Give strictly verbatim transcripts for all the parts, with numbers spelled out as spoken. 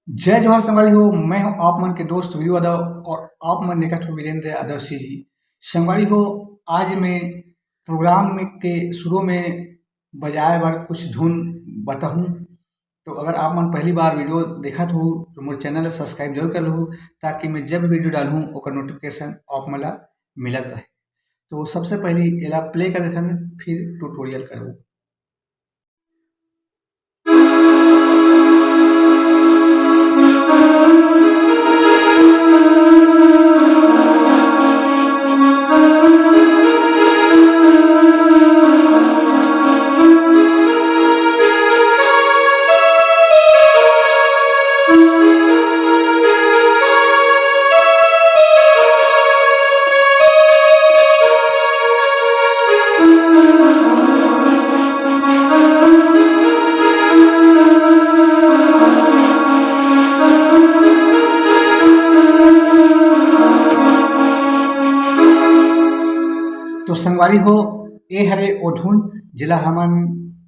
जय जोहार संगवारी हो, मैं हूं आप मन के दोस्त वीरू यादव और आप मन देखत हो वीरेंद्र यादव सीजी। संगवारी हो, आज मैं प्रोग्राम में के शुरू में बजाए बर कुछ धुन बताहूं। तो अगर आप मन पहली बार वीडियो देखत हो तो मोर चैनल ला सब्सक्राइब जरूर कर लहू, ताकि मैं जब वीडियो डालहूं ओकर नोटिफिकेशन आप मन ला मिलत रहे। तो सबसे पहली एला प्ले कर देथन, फिर ट्यूटोरियल करबो। तो संगवारी हो, ए हरे ओ धुन, जेला हमन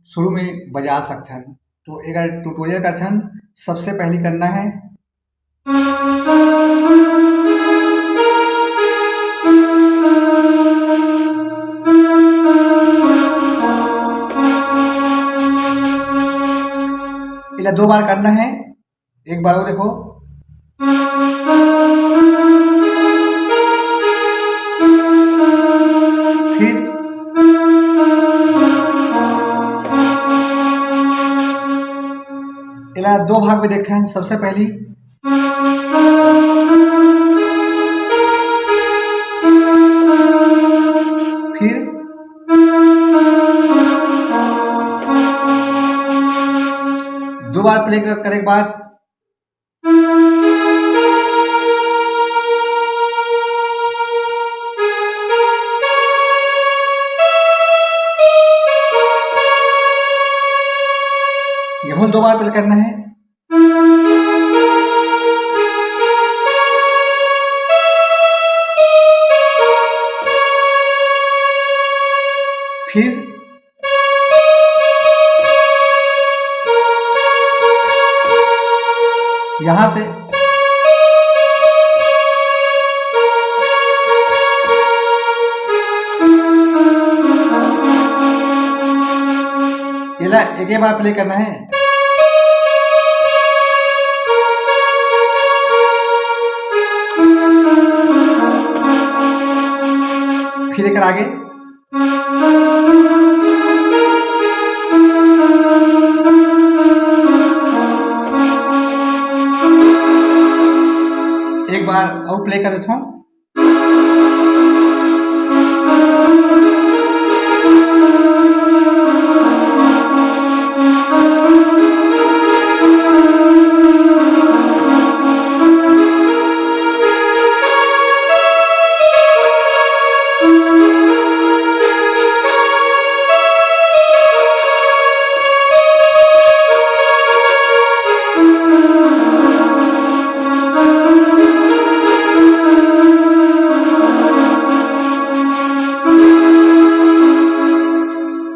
शुरू में बजा सकथन। तो एकर ट्यूटोरियल करथन। सबसे पहली करना है, एला दो बार करना है। एक बार और देखो, फिर एला दो भाग में देखते हैं। सबसे पहली फिर दो बार प्ले करे के बाद ये होल दो बार प्ले करना है। फिर यहां से एला एक बार प्ले करना है। फिर एक आगे। एक बार और प्ले कर देता हूँ।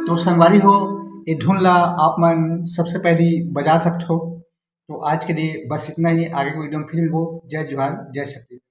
तो संगवारी हो, ये धुन ला आप मन सबसे पहली बजा सकत हो। तो आज के लिए बस इतना ही, आगे के वीडियो में फिर मिलबो। जय जोहार, जय छत्तीसगढ़।